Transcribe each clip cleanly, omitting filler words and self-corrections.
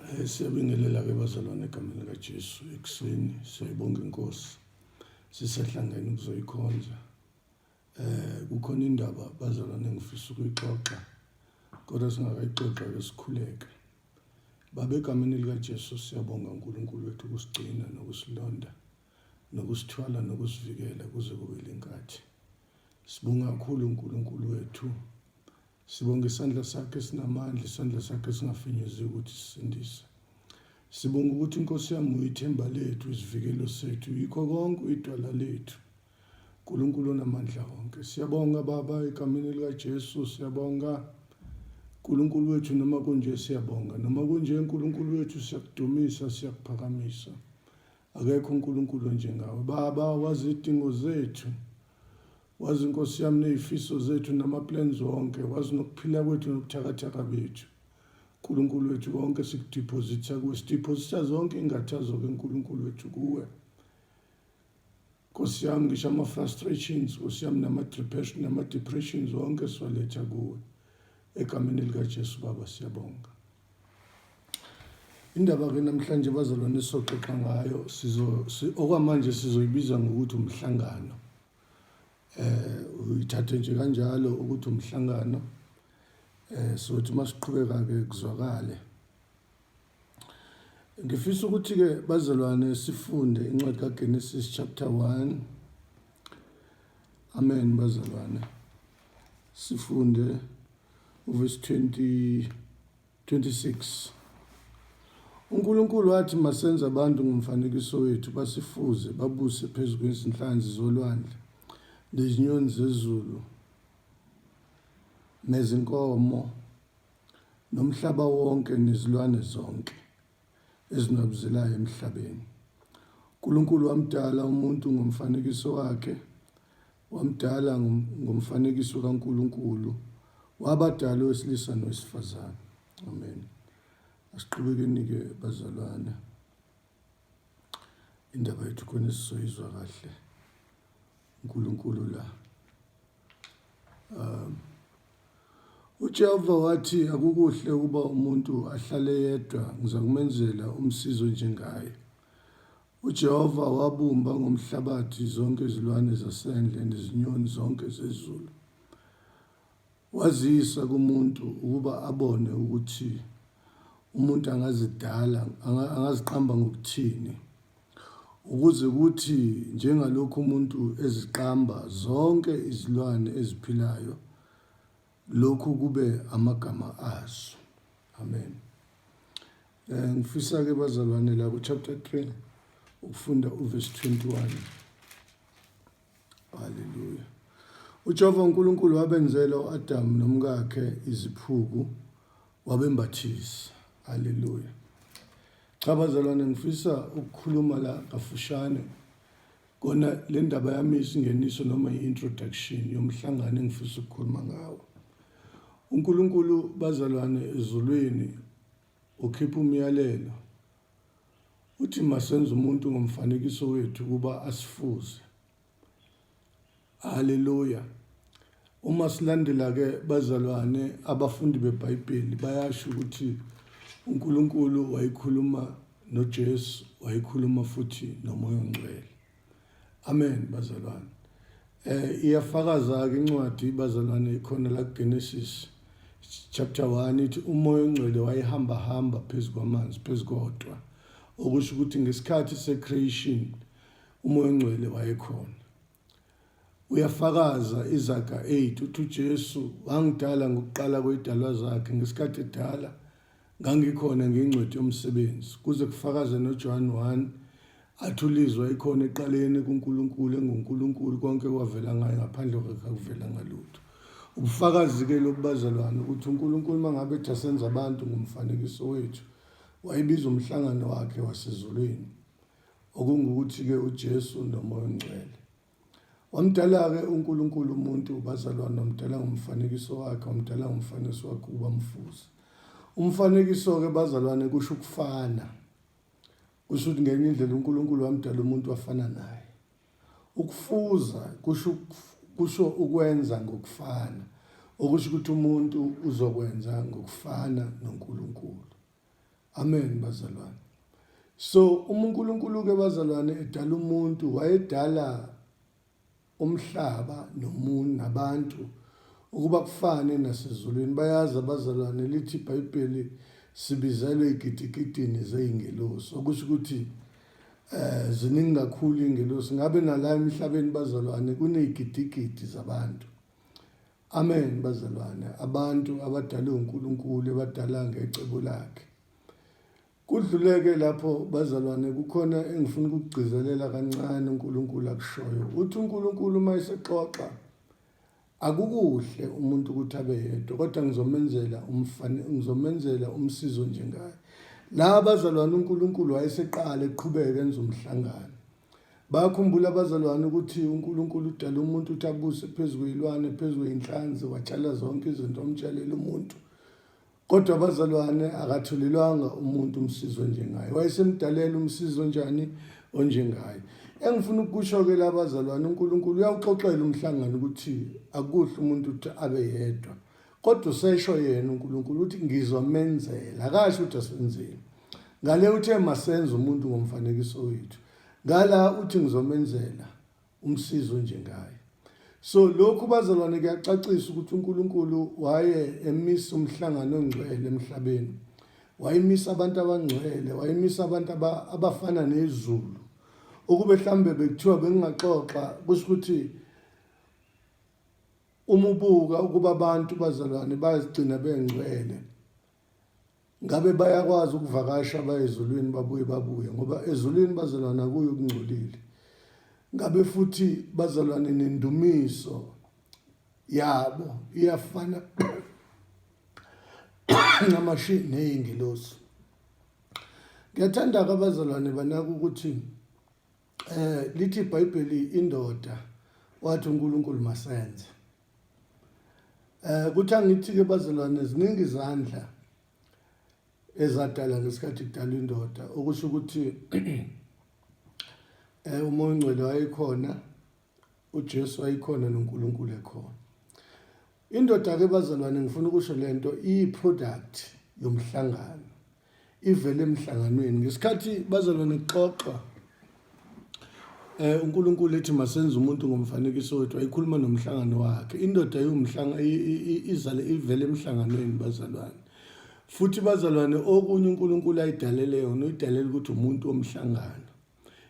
Siyabingelela ke bazalwane egameni likaJesu ekuseni siyayibonga inkosi sisehlangene ukuzoyikhonza. Kukhona indaba bazalwane engifisa ukuyixoxa kodwa singakayixoxa ke sikhuleke. Baba egameni likaJesu siyabonga uNkulunkulu wethu ukusigcina nokusilonda nokusithwala nokusivikela kuze kube lenkathi. Sibonga kakhulu uNkulunkulu wethu. Sibonga isandla sakhe esinamandla, isandla sakhe esingafinyeziwe ukuthi sisindise. Sibonga ukuthi inkosi yami uyithemba lethu, isivikelo sethu, yikho konke uyidwala lethu. uNkulunkulu onamandla wonke. Siyabonga Baba egameni likaJesu, siyabonga uNkulunkulu wethu noma kunje siyabonga. Noma kunje uNkulunkulu wethu siyakudumisa, siyakuphakamisa. Akekho uNkulunkulu onjengawe. Baba wazi izidingo zethu. Wazi Nkosi yami nezifiso zethu nama-plans wonke, wazi nokuphila kwethu nobuthakathaka bethu. Nkulunkulu wethu konke sikudepositha kuwe, sidepositha zonke ingathazo-ke Nkulunkulu wethu kuwe. Nkosi yami ngisho ama-frustrations, Nkosi yami nama-depression, nama-depressions wonke siwaletha kuwe. Egameni likaJesu Baba siyabonga. Indaba ke namhlanje bazalwane soxoxa ngayo sizo okwamanje sizoyibiza ngokuthi umhlangano. Uyithathe nje kanjalo ukuthi umhlangano sothi masiqhubeka ke kuzwakale. Ngifisa ukuthi ke bazalwane sifunde incwadi kaGenesis chapter 1. Amen bazalwane. Sifunde uverse 20 26. UNkulunkulu wathi masenze abantu ngomfanekiso wethu basifuze babuse phezu kwezinhlanzi zolwandle nezinyoni zezulu nezinkomo nomhlaba wonke nezilwane zonke ezinwabuzelayo emhlabeni. UNkulunkulu wamdala umuntu ngomfanekiso wakhe, wamdala ngomfanekiso kaNkulunkulu, wabadala owesilisa nowesifazane. Amen. Asiqhubekeni-ke bazalwane, indaba yethu khona sizoyizwa kahle uNkulunkulu la. UJehova wathi akukuhle ukuba umuntu ahlale yedwa, ngizakumenzela umsizo njengaye. UJehova wabumba ngomhlabathi zonke izilwane zasendle nezinyoni zonke zezulu. Waziyisa kumuntu ukuba abone ukuthi umuntu angazidala, angaziqamba ngokuthini. Ukuze kuthi njengalokhu umuntu eziqamba zonke izilwane eziphilayo, lokhu kube amagama azo. Amen. Ngifisa ke bazalwane la ku chapter 3 ukufunda uverse 21. Haleluya. UJehova uNkulunkulu wabenzela uAdamu nomkakhe iziphuku wabembathisa. Haleluya. Cha bazalwane ngifisa ukukhuluma la kafushane kona le ndaba yami isingeniso noma i-introduction yomhlangano engifisa ukukhuluma ngawo. uNkulunkulu bazalwane ezulwini ukhipha umyalelo uthi masenze umuntu ngomfanekiso wethu ukuba asifuze. Haleluya. Uma silandela ke bazalwane abafundi beBhayibheli bayasho ukuthi uNkulunkulu wayikhuluma noJesu wayikhuluma futhi noMoya oNgcwele. Amen bazalwane. Iyafakaza ke incwadi bazalwane ikhona la kuGenesis chapter 1 ithi uMoya oNgcwele wayehamba hamba phezu kwamanzi phezu kodwa okusho ukuthi ngesikhathi secreation uMoya oNgcwele wayekhona. Uyafakaza iZaga 8 uthi uJesu wangidala ngokuqala kwedalwa zakhe ngesikhathi edala ngangikhona ngingcweti yomsebenzi kuze kufakaze noJohn 1 athi ulizwa ikhona eqaleni kuNkulunkulu enguNkulunkulu konke kwavela ngaye ngaphandle kwakhe akuvela ngalutho. Ubufakazi-ke lobu bazalwane ukuthi uNkulunkulu uma ngabe ethi asenze abantu ngomfanekiso wethu wayebiza umhlangano wakhe wasezulwini okungukuthi-ke uJesu noMoya oNgcwele. Wamdala-ke uNkulunkulu umuntu bazalwane, wamdala ngomfanekiso wakhe, wamdala ngomfanekiso wakhe ukuba mfuze. Umfanekiso-ke bazalwane kusho ukufana. Kusho ukuthi ngenye indlela uNkulunkulu wamdala umuntu wafana naye. Ukufuza kusho kusho ukwenza ngokufana, okusho ukuthi umuntu uzokwenza ngokufana noNkulunkulu. Amen bazalwane. So uma uNkulunkulu ke bazalwane edala umuntu wayedala umhlaba nomuntu nabantu ukuba kufane nasezulwini. Bayazi abazalwane lithi iBhayibheli sibizelwe igidigidini zezingelosi okusho ukuthi eh ziningi kakhulu ingelosi ngabe nala emhlabeni bazalwane kunezigidigidi zabantu. Amen bazalwane, abantu abadalwe uNkulunkulu ebadala ngecebo lakhe. Kudluleke lapho bazalwane kukhona engifuna ukugcizelela kancane uNkulunkulu akushoyo. Uthi uNkulunkulu uma esexoxa akukuhle umuntu ukuthi abe yedwa kodwa ngizomenzela umfane ngizomenzela umsizo njengaye. La bazalwane uNkulunkulu wayeseqala eqhubeka enza umhlangano. Bayakhumbula abazalwane ukuthi uNkulunkulu udala umuntu ukuthi abuse phezu kweyilwane, phezu kweyinhlanzi, watshala zonke izinto omtshalela umuntu. Kodwa abazalwane akatholelwanga umuntu umsizi onjengaye. Wayesemdalela umsizi onjani onjengaye. Engifuna ukukusho-ke la bazalwane, uNkulunkulu uyawuxoxela umhlangano ukuthi akuhle umuntu ukuthi abe yedwa. Kodwa usesho yena uNkulunkulu ukuthi ngizomenzela, akasho ukuthi asenzeni. Ngale uthe masenze umuntu ngomfanekiso wethu. Ngala uthi ngizomenzela umsizi onjengaye. So lokhu bazalwane kuyacacisa ukuthi uNkulunkulu waye emisa umhlangano ongcwele emhlabeni. Wayemisa abantu abangcwele, wayemisa abantu abafana nezulu. Ukube mhlambe bekuthiwa bengingaxoxa kusho ukuthi uma ubuka ukuba abantu bazalwane bazigcina bengcwele ngabe bayakwazi ukuvakasha baye ezulwini babuye babuye ngoba ezulwini bazalwane akuyo okungcolile ngabe futhi bazalwane nendumiso yabo iyafana ncamashi neyingilosi. Ngiyathanda-ke abazalwane banaka ukuthi eh lithi iBhayibheli indoda wathi uNkulunkulu masenze. Eh kuthi angithi ke bazalwane ziningi izandla ezadala ngesikhathi kudalwa indoda okusho ukuthi eh uMoya oNgcwele wayekhona uJesu wayekhona noNkulunkulu ekhona. Indoda ke bazalwane ngifuna ukusho lento iyi product yomhlangano. Ivele emhlanganweni ngesikhathi bazalwane kuxoxwa eh uNkulunkulu ethi masenze umuntu ngomfanekiso wethu ayikhuluma nomhlangano wakhe indoda yomhlanga izale ivele emhlanganweni bazalwane futhi bazalwane okunye uNkulunkulu ayidalele yona uyidalela ukuthi umuntu womhlangano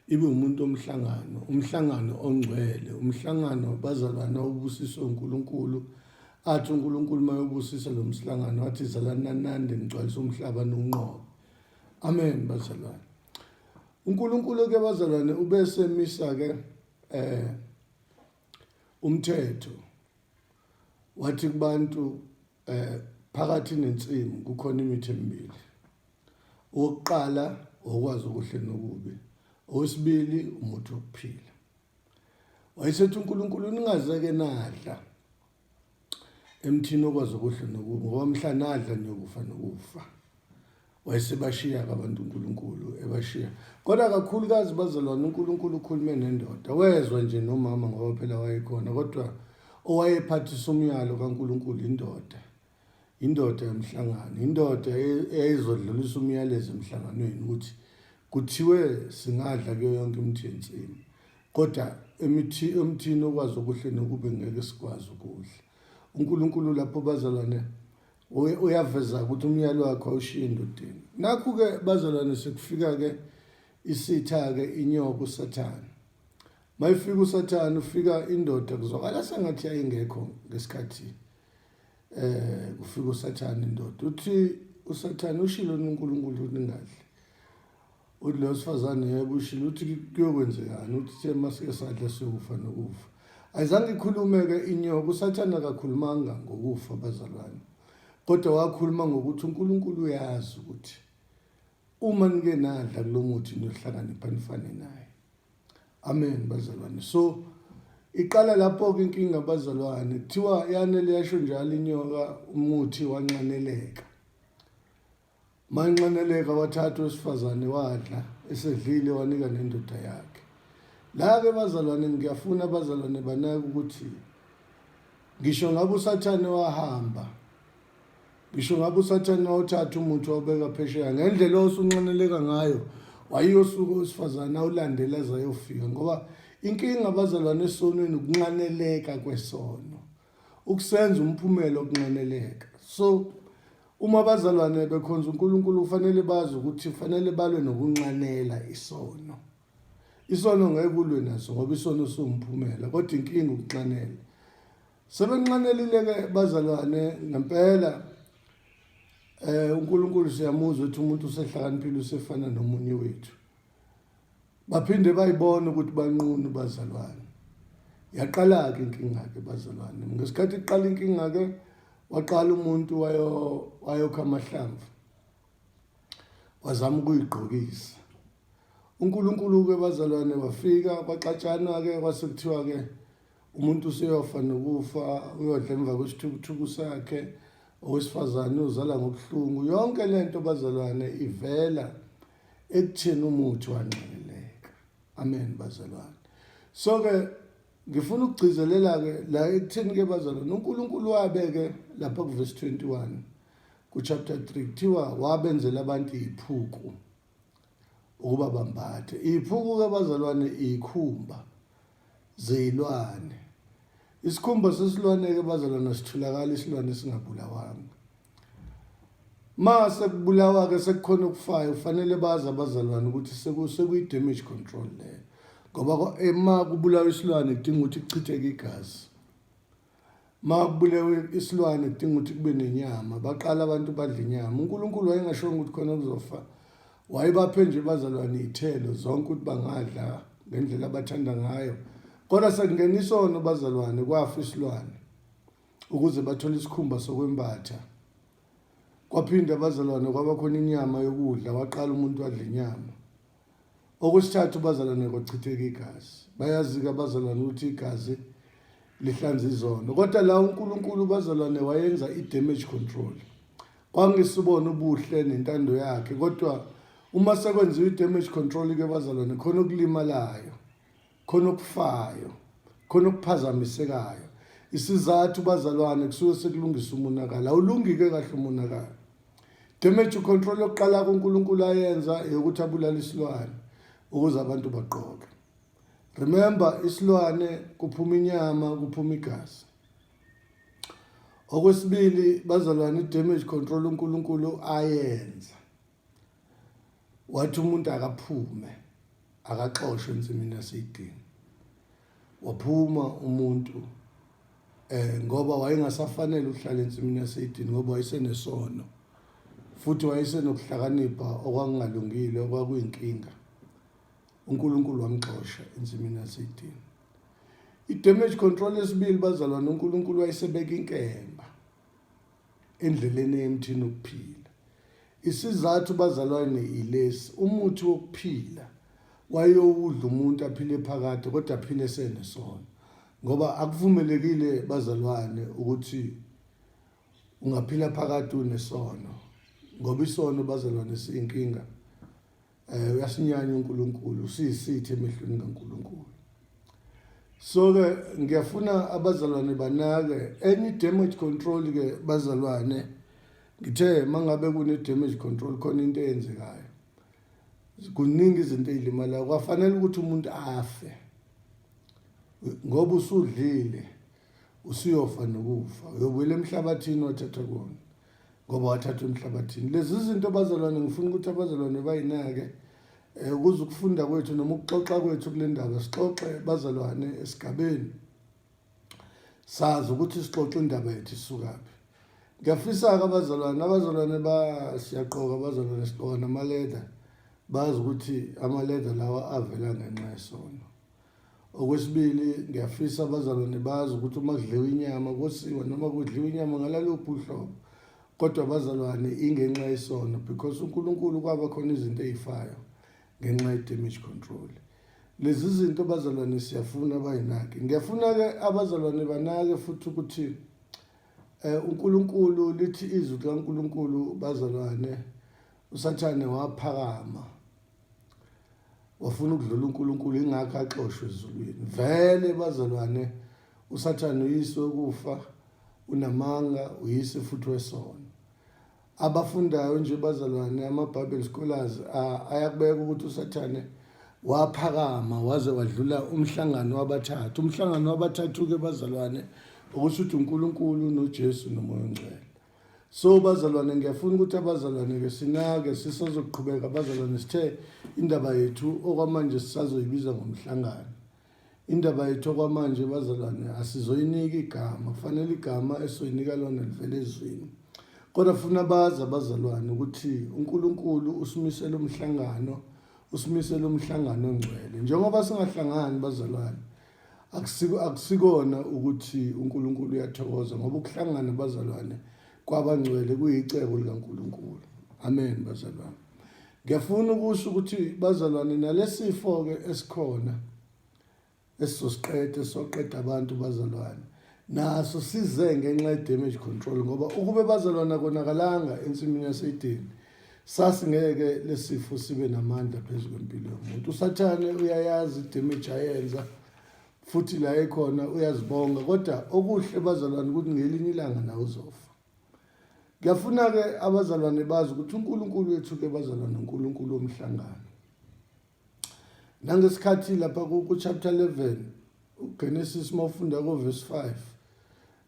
ibe umuntu omhlangano, umhlangano ongcwele, umhlangano bazalwane obusiswe uNkulunkulu. Athi uNkulunkulu uma eyobusisa lo mhlangano wathi zalani nanande nigcwalise umhlaba niwunqobe. Amen bazalwane. UNkulunkulu ke bazalwane ubesemisa ke eh umthetho wathi kubantu eh phakathi nensimu kukhona imithi emibili. Owokuqala okwazi okuhle nokubi, owesibili umuthi wokuphila. Wayesethi uNkulunkulu ningazeke nadla emthini okwazi okuhle nokubi ngoba mhla nadla niyokufa nokufa. Wayesebashiya-ke abantu uNkulunkulu ebashiya. Kodwa kakhulukazi bazalwane uNkulunkulu ukhulume nendoda. Wezwa nje nomama ngoba phela wayekhona kodwa owayephathisa umyalo kaNkulunkulu indoda. Indoda yomhlangano, indoda eyayizodlulisa umyalezo emhlanganweni ukuthi kuthiwe singadla kuyo yonke imithi yensimu kodwa emithi emthini okwazi okuhle nokube ngeke sikwazi ukudla. UNkulunkulu lapho bazalwane uyaveza ukuthi umyalo wakhe awushiye endodeni. Nakhu-ke bazalwane sekufika-ke isitha-ke inyoka uSathane. Mayifika uSathane ufika indoda kuzwakala sengathi yayingekho ngesikhathi eh kufika uSathane indoda uthi uSathane ushilo uNkulunkulu ukuthi ningadli uthi lo sifazane yebo ushilo uthi kuyokwenzekani uthi the masike sadla siyokufa nokufa ayizange ikhulume ke inyoka uSathane akakhulumanga ngokufa bazalwane kodwa wakhuluma ngokuthi uNkulunkulu uyazi ukuthi uma nike nadla kulomuthi niyohlakanipha nifane naye Amen bazalwane. So iqala lapho ke inkinga bazalwane. Kuthiwa yanele yasho njalo inyoka umuthi wanxaneleka. Manxaneleka wathatha wesifazane wadla esedlile wanika nendoda yakhe. La ke bazalwane ngiyafuna bazalwane banake ukuthi ngisho ngabe uSathane wahamba. Ngisho ngabe uSathane wawuthatha umuthi wawubeka phesheya ngendlela osunxaneleka ngayo wayeyosuka owesifazane awulandela aze ayofika ngoba inkinga abazalwane esonweni ukunxaneleka kwesono ukusenza umphumela okunxaneleka. So uma abazalwane bekhonza uNkulunkulu kufanele bazi ukuthi kufanele balwe nokunxanela isono. Isono ngeke ulwe naso ngoba isono siwumphumela kodwa inkinga ukunxanela. Sebenxanelile-ke bazalwane ngempela uNkulunkulu siyamuzwa ukuthi umuntu usehlakaniphile usefana nomunye wethu. Baphinde bayibona ukuthi banqunu bazalwane. Yaqala-ke inkinga-ke bazalwane. Ngesikhathi iqala inkinga-ke waqala umuntu wayokha amahlamvu wazama ukuyigqokisa. UNkulunkulu-ke bazalwane wafika kwaxatshanwa-ke kwase kuthiwa-ke umuntu useyofa nokufa uyodla emva kwesithukuthuku sakhe owesifazane uzala ngobuhlungu yonke lento bazalwane ivela ekutheni umuthi wanxeleka amen bazalwane so ke ngifuna ukugcizelela ke la ekutheni ke bazalwane uNkulunkulu wabeke lapha kuverse 21 ku chapter 3 kuthiwa wabenzela abantu iphuku ukuba bambathe iphuku ke bazalwane ikhumba zeyilwane isikhumba sesilwane ke bazalwane sitholakala isilwane singabulawanga Mase kubulawa ke sekukhona okufayo kufanele bazi abazalwane ukuthi sekuyi damage control leyo ngoba ema kubulawa isilwane kudinga ukuthi kuchitheke igazi ma kubulewe isilwane kudinga ukuthi kube nenyama baqala abantu badla inyama uNkulunkulu wayengashongo ukuthi khona kuzofa wayebaphe nje bazalwane iy'thelo zonke ukuthi bangadla ngendlela abathanda ngayo kodwa sekungena isono bazalwane kwafa isilwane ukuze bathole isikhumba sokwembatha. Kwaphinde abazalwane kwaba khona inyama yokudla, waqala umuntu wadla inyama. Okwesithathu bazalwane kwachitheka igazi. Bayazi-ke abazalwane ukuthi igazi lihlanza izono. Kodwa la uNkulunkulu bazalwane wayenza i-damage control. Kwangesibona ubuhle nentando yakhe kodwa uma sekwenziwa i-damage control-ke bazalwane khona okulimalayo. Khona okufayo, khona okuphazamisekayo. Isizathu bazalwane kusuke sekulungisa umonakalo. Awulungike kahle umonakalo. Damage control yokuqala kuNkulunkulu ayenza eyokuthi abulale isilwane ukuze abantu bagqoke. Remember isilwane kuphuma inyama kuphuma igazi. Okwesibili bazalwane i-damage control uNkulunkulu ayenza Wathi umuntu akaphume akaxoshwe ensimini yaseYideni. Waphuma umuntu ngoba wayengasafanele ukuhlala ensimini yaseYideni ngoba wayesenesono futhi wayesenokuhlakanipha okwakungalungile okwakuyinkinga. uNkulunkulu wamxosha ensimini yaseYideni. I-damage control yesibili bazalwane uNkulunkulu wayesebeka inkemba endleleni emthini wokuphila. Isizathu bazalwane ilesi, umuthi wokuphila wayowudla umuntu aphile phakade kodwa aphile esenesono. Ngoba akuvumelekile bazalwane ukuthi ungaphila phakade unesono ngoba isono bazalwane siyinkinga. Uyasinyanya uNkulunkulu, usiyisitha emehlweni kaNkulunkulu. So ke ngiyafuna abazalwane banake any damage control ke bazalwane ngithe mangabe kune damage control khona into eyenzekayo. Kuningi izinto ezilimalayo kwafanele ukuthi umuntu afe ngoba usudlile usuyofa nokufa uyobuyela emhlabathini wathatha kona ngoba wathathwa emhlabathini. Lezi zinto bazalwane ngifuna ukuthi abazalwane bayinake ukuze ukufunda kwethu noma ukuxoxa kwethu kule ndaba sixoxe bazalwane esigabeni sazi ukuthi sixoxe indaba yethu isukaphi. Ngiyafisa-ke abazalwane, abazalwane ba siyaqoka abazalwane siqoka namaleda bazi ukuthi amaleda lawa avela ngenxa yesono. Okwesibili, ngiyafisa abazalwane bazi ukuthi uma kudliwa inyama kosiwa noma kudliwa inyama ngalaluphi uhlobo kodwa abazalwane ingenxa yesono because uNkulunkulu kwaba khona izinto ezifayo ngenxa ye-damage control. Lezi zinto bazalwane siyafuna bayinake. Ngiyafuna-ke abazalwane banake futhi ukuthi uNkulunkulu lithi izwi likaNkulunkulu bazalwane uSathane waphakama wafuna ukudlula uNkulunkulu ingakho axoshwe ezulwini vele bazalwane uSathane uyise wokufa unamanga uyise futhi wesono. Abafundayo nje bazalwane, ama-Bible scholars ayakubeka ukuthi uSathane waphakama waze wadlula umhlangano wabathathu. Umhlangano wabathathu-ke bazalwane, okusho ukuthi uNkulunkulu noJesu noMoya oNgcwele. So bazalwane, ngiyafuna ukuthi abazalwane-ke sinake, sisazoqhubeka bazalwane. Sithe indaba yethu okwamanje sisazoyibiza ngomhlangano. Indaba yethu okwamanje bazalwane asizoyinika igama, kufanele igama esizoyinika lona livele ezwini. Kodwa funa bazi abazalwane ukuthi uNkulunkulu usimisele umhlangano, usimisele umhlangano ongcwele. Njengoba singahlangani bazalwane, akusikona ukuthi uNkulunkulu uyathokoza, ngoba ukuhlangana bazalwane kwabangcwele kuyicebo likaNkulunkulu. Amen bazalwane. Ngiyafuna ukusho ukuthi bazalwane, nalesifo-ke esikhona esizosiqeda, esoqeda abantu bazalwane, naso size ngenxa ye-damage control, ngoba ukube bazalwane akonakalanga ensimini yaseYideni, sasingeke lesifo sibe namandla phezu kwempilo yomuntu. USathane uyayazi i-damage ayenza, futhi la ekhona uyazibonga, kodwa okuhle bazalwane ukuthi ngelinye ilanga nawe uzofa. Ngiyafuna-ke abazalwane bazi ukuthi uNkulunkulu wethu-ke bazalwane uNkulunkulu womhlangano. Nangesikhathi lapha ku-chapter 11 uGenesis, uma ufunda ko-verse 5,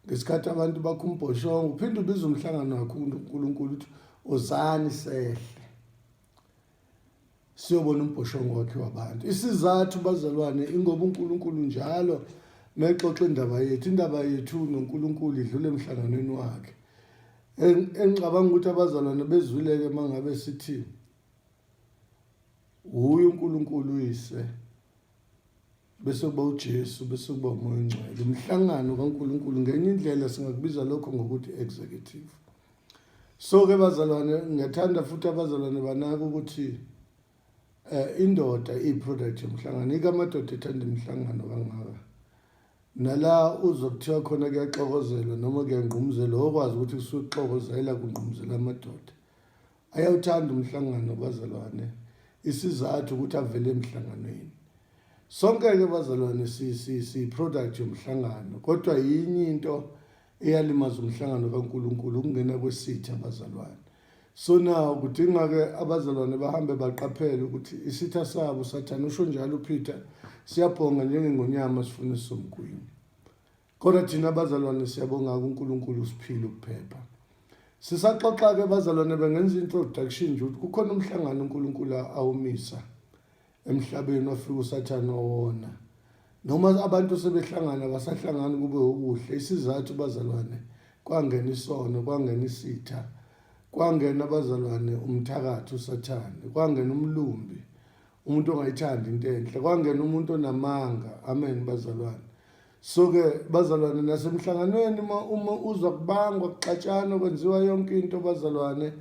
ngesikhathi abantu bakho umbhoshongo, uphinde ubiza umhlangano wakho uNkulunkulu, uthi ozani sehle siyobona umbhoshongo wakhe wabantu. Isizathu bazalwane, ingoba uNkulunkulu njalo mexoxa indaba yethu, indaba yethu noNkulunkulu idlule emhlanganweni wakhe. Engicabanga ukuthi abazalwane bezwileke mangabe sithi wuye uNkulunkulu uyise, bese kuba uJesu, bese kuba uMoya oNgcwele, umhlangano kaNkulunkulu. Ngenye indlela singakubiza lokho ngokuthi executive. So ke bazalwane, ngiyathanda futhi abazalwane banaka ukuthi indoda iyi-product yomhlangano. Ike amadoda ethanda imihlangano kangaka, nala uzwa kuthiwa khona kuyaxokozelwa noma kuyangqumzelwa, okwazi ukuthi kusuke kuxokozela kungqumzela amadoda. Ayawuthanda umhlangano bazalwane, isizathu ukuthi avele emhlanganweni. Sonke-ke bazalwane siyi-product yomhlangano, kodwa yinye into eyalimaza umhlangano kaNkulunkulu, ukungena kwesitha bazalwane. So now kudinga-ke abazalwane bahambe baqaphele ukuthi isitha sabo Sathane, usho njalo uPeter, siyabhonga njengengonyama sifuna isomgwini. Kodwa thina abazalwane siyabonga kuNkulunkulu usiphile ukuphepha. Sisaxoxa-ke bazalwane, bengenza introduction nje ukuthi kukhona umhlangano uNkulunkulu awumisa emhlabeni, wafika uSathane wawona. Noma abantu sebehlangana, basahlangani kube okuhle. Isizathu bazalwane, kwangena isono, kwangena isitha, kwangena bazalwane umthakathi uSathane, kwangena umlumbi, umuntu ongayithandi into enhle, kwangena umuntu onamanga. Amen bazalwane. So ke bazalwane, nasemhlanganweni uma uzwa kubangwa, kuxatshana, kwenziwa yonke into bazalwane,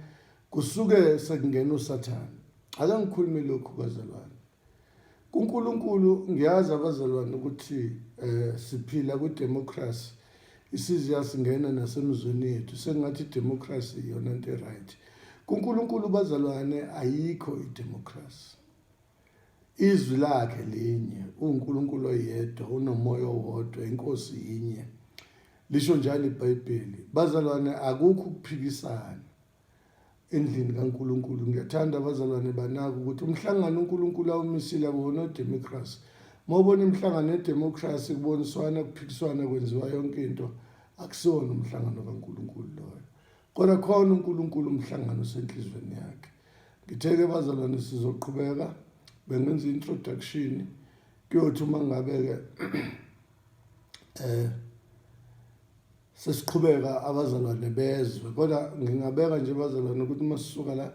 kusuke sekungena uSathane. Ake ngikhulume lokhu bazalwane. KuNkulunkulu ngiyazi abazalwane ukuthi siphila kwi-democracy, isize yasingena nasemizweni yethu, sengathi i-democracy iyona nto e-right. KuNkulunkulu bazalwane ayikho i-democracy. Izwi lakhe linye, uNkulunkulu oyedwa, unomoya owodwa, inkosi yinye. Lisho njalo iBhayibheli. Bazalwane, akukho ukuphikisana endlini kaNkulunkulu. Ngiyathanda abazalwane banaka ukuthi umhlangano uNkulunkulu awumisile akuwona odemocracy. Uma ubona imihlangano yedemocracy, kuboniswana, kuphikiswana, kwenziwa yonke into, akusiwona umhlangano kaNkulunkulu loyo. Kodwa khona uNkulunkulu umhlangano osenhlizweni yakhe. Ngithe-ke bazalwane sizoqhubeka, bengenza i-introduction, kuyothi uma ngabe-ke sesiqhubeka abazalwane bezwe. Kodwa ngingabeka nje bazalwane ukuthi uma sisuka la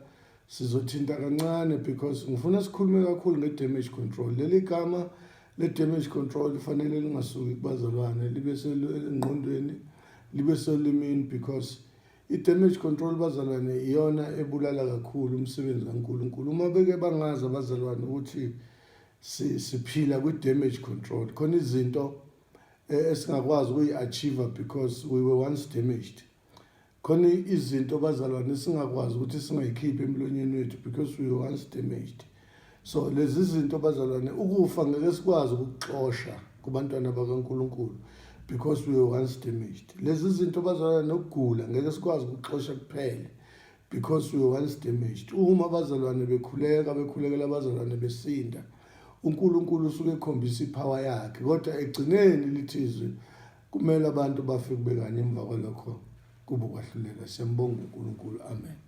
sizothinta kancane, because ngifuna sikhulume kakhulu nge-damage control. Leli gama le-damage control lifanele lingasuki kubazalwane, libe sengqondweni, libe solimini, because i-damage control bazalwane iyona ebulala kakhulu umsebenzi kaNkulunkulu. Uma beke bangazi abazalwane ukuthi siphila kwi-damage control, khona izinto esingakwazi ukuyi-achieve because we were once damaged. Khona izinto bazalwane esingakwazi ukuthi singayikhiphi emlonyeni wethu because we were once damaged. So lezi zinto bazalwane, ukufa ngeke sikwazi ukukuxosha kubantwana bakaNkulunkulu because we were once damaged. Lezi zinto bazalwane, nokugula ngeke sikwazi ukuxosha kuphele. Because we were once damaged. Uma abazalwane bekhuleka, bekhulekela abazalwane besinda, uNkulunkulu usuke ekhombisa ipower yakhe, kodwa egcineni lithi izwi kumele abantu bafe kube kanye, emva kwalokho kube ukwahlulela. Siyambonga uNkulunkulu. Amen.